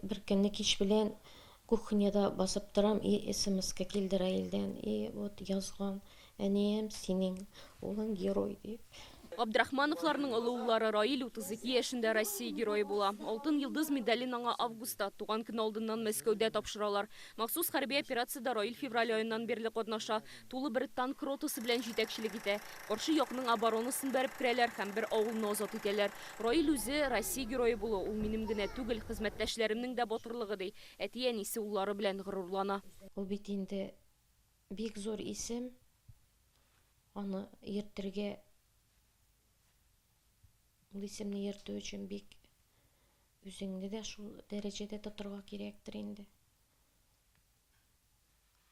Бер көнне кич белән кухняда басып торам, и смска килде Раилдән, и вот язган, әнием, синең улың герой дип. Габдрахмановларның олы уллары Раил 32 яшендә Россия Герое була. Алтын Йолдыз медален аңа августта, туган көне алдыннан Мәскәүдә тапшыралар. Махсус хәрби операциядә Раил февраль аеннан бирле катнаша. Тулы бер танк ротасы белән җитәкчелек итә. Каршы якның оборонасын бәреп керәләр һәм бер авылны азат итәләр. Раил үзе, Россия Герое булу, ул минем генә түгел, хезмәттәшләремнең дә батырлыгы, ди. Әти-әнисе уллары белән горурлана. Ул бит инде бик зур исем, аны йөртергә, ул исемне йөртү өчен бик үзеңне дә шул дәрәҗәдә тотырга кирәктер инде.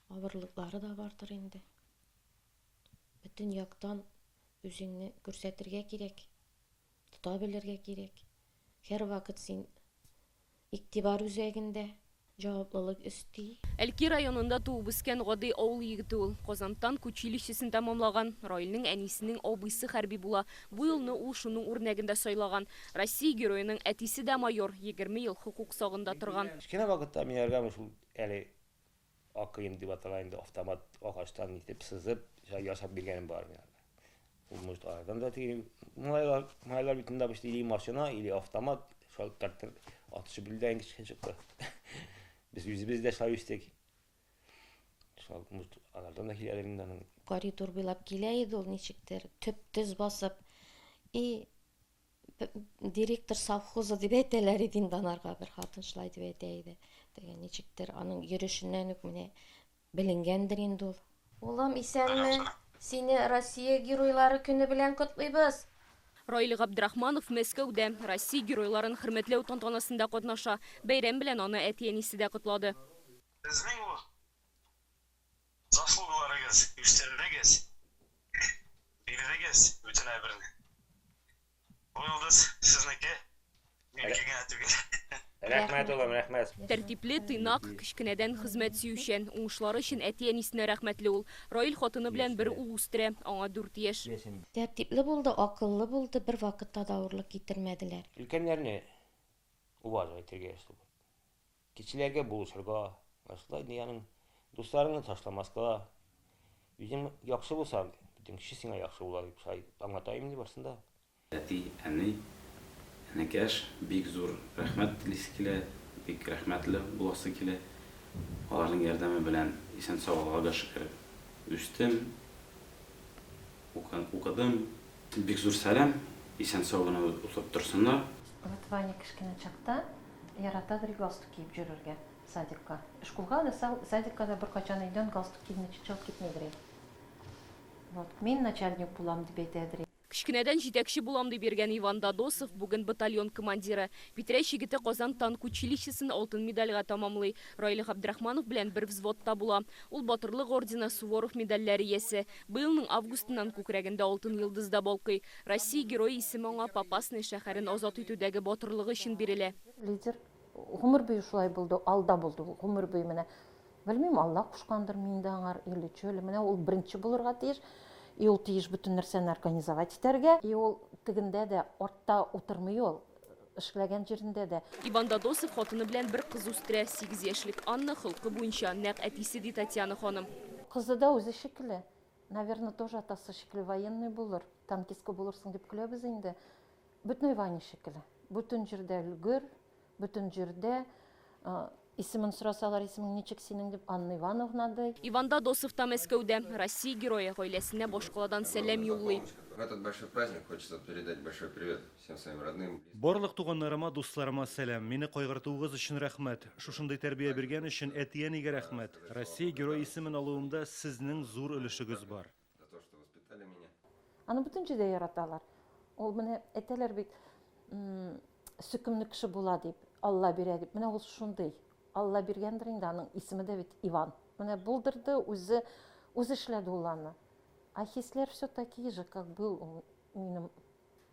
Авырлыклары да бардыр инде. Бөтен яктан үзеңне күрсәтергә кирәк, тота белергә кирәк. Һәрвакыт син игътибар үзәгендә, җаваплылык өсти. Әлки районында туып үскән гади авыл егете ул. Казан танк училищесын тәмамлаган. Раилнең әнисенең абыйсы хәрби була. Бу юлны ул шуның үрнәгендә сайлаган. Россия Героеның әтисе дә майор, 20 ел хокук сагында торган. Кечкенә вакытта мин аргамы шул әле АКМ дип атала инде, автомат агачтан итеп сызып ясап биргәнем бар миңа. Ул может арадан да теге малайлар, малайлар бит инде обычно или машина, или автомат, шул тартыр атышы белдән кечкенә чыкты. Без үзебез дә шулай үстек. Шул может алардан да киләдер инде аның. Коридор буйлап килә иде ул ничектер, төп-төз басып. И директор совхоза дип әйтәләр иде инде анарга, бер хатын шулай дип әйтә иде. Теге ничектер аның йөрешеннән үк менә беленгәндер инде ул. Улым, исәнме? Сине Россия Геройлары көне белән котлыйбыз! Раил Габдрахманов Мәскәүдә Россия Геройларын хөрмәтләү тантанасында катнаша. Бәйрәм белән аны әти-әнисе дә котлады. Сезнең ул заслугаларыгыз, үстердегез, бирдегез бөтен әйберне. Бу йолдыз сезнеке, минеке генә түгел. Рәхмәт, улым, рәхмәт. Тәртипле, тыйнак, кечкенәдән хезмәт сөючән. Уңышлары өчен әти-әнисенә рәхмәтле ул. Раил хатыны белән бер ул үстерә, аңа дүрт яшь. Тәртипле булды, акыллы булды, бервакытта да авырлык китермәделәр. Өлкәннәрне уважать итәргә, чтобы Кешеләргә булышырга, шулай инде аның дусларыңны ташламаска, үзең яхшы булсаң, бөтен кеше сиңа яхшы була дип шулай аңлата инде барсын да. Әти, әни, энекәш, бик зур рәхмәт телисе килә, бик рәхмәтле буласы килә. Аларның ярдәме белән исән-сау Аллага шөкер үстем, укыдым. Бик зур сәлам, исән-сау гына утырып торсыннар. Вот Ваня кечкенә чакта яратадыр галстук киеп җөрергә садикка. Шкулга да, садикка да беркайчан өйдән галстук кимичә чыгып китмидер. Вот, мин начальник булам дип әйтәдер. Кечкенәдән җитәкче булам дип йөргән Иван Додосов бүген батальон командиры. Питрәч егете Казан танк училищесын алтын медальгә тәмамлый. Раил Габдрахманов белән бер взводта була. Ул Батырлык ордены, Суворов медальләре иясе. Быелның августыннан күкрәгендә Алтын Йолдыз да балкый. Россия Герое исеме аңа Попасная шәһәрен азат итүдәге батырлыгы өчен бирелә. Лидер гомер буе шулай булды, алда булды ул гомер буе менә. Белмим, Алла кушкандыр миндә аңар или чё ли, менә ул беренче булырга тиеш, и ул тиеш бөтен нәрсәне организовать итәргә, и ул тегендә дә артта утырмый ул, эшләгән җирендә дә. Иван Додосов хатыны белән бер кыз үстерә. Сигез яшьлек Анна холкы буенча нәкъ әтисе, ди Татьяна ханым. Кызы да үзе шикелле. Наверно, тоже атасы шикелле военный булыр, танкистка булырсың дип көләбез инде. Бөтенләй Ваня шикелле. Бөтен җирдә өлгер, бөтен җирдә исемен сорасалар, исемең ничек синең дип, Анна Ивановна ди. Иван Додосов та Мәскәүдә. Россия Герое гаиләсенә башкаладан сәлам юллый. В этот большой праздник хочется передать большой привет всем своим родным. Барлык туганнарыма, дусларыма сәлам. Мине кайгыртуыгыз өчен рәхмәт. Шушындый тәрбия биргән өчен әти-әнигә рәхмәт. Россия Герое исемен алуымда сезнең зур өлешегез бар. За то, что воспитали меня. Аны бөтен җирдә яраталар. Ул менә әйтәләр бит, сөкемле кеше була дип, Алла бирә дип. Менә ул шундый. Алла биргәндер инде, аның исеме дә бит Иван. Менә булдырды, үзе, үзе эшләде ул аны. А хисләр все такие же, как был минем,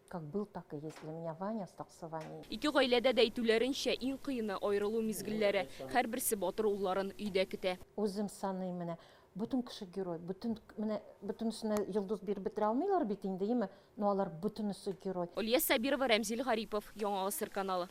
как был, так и есть для меня Ваня, остался Ваней. Ике гаиләдә дә әйтүләренчә, иң кыены, аерылу мизгелләре. Һәрберсе батыр улларын өйдә көтә. Үзем саныйм менә, бөтен кеше герой, бөтен, менә бөтенесенә йолдыз биреп бетерә алмыйлар бит инде, име, но алар бөтенесе герой. Алия Сабирова, Рәмзил Гарипов, Яңа Гасыр каналы.